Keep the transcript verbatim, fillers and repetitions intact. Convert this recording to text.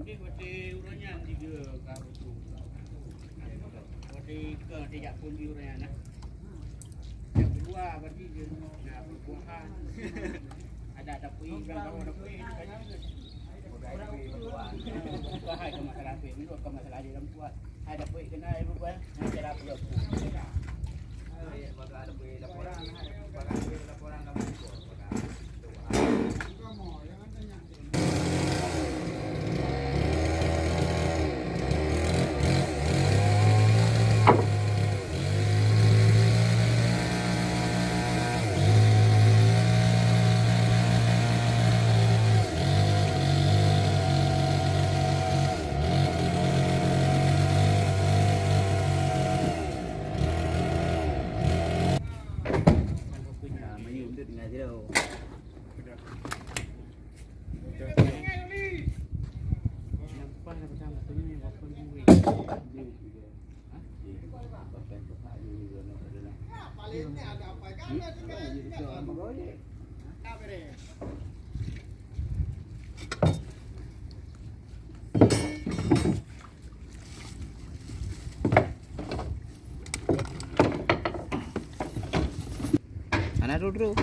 Watèe uroe nyan tiga ka beutôi. Watèe ka tijak phôn di uroe nyan, nah. Yang kedua berarti dia na perbuahan. Ada dapur, orang bawa dapur. Bukan hai ke masalah tu, ini bukan masalah di dalam kuat. Hai dapur kena ibu buat. Nah, cara apa? Laporan, laporan, laporan. Hana duek-duek.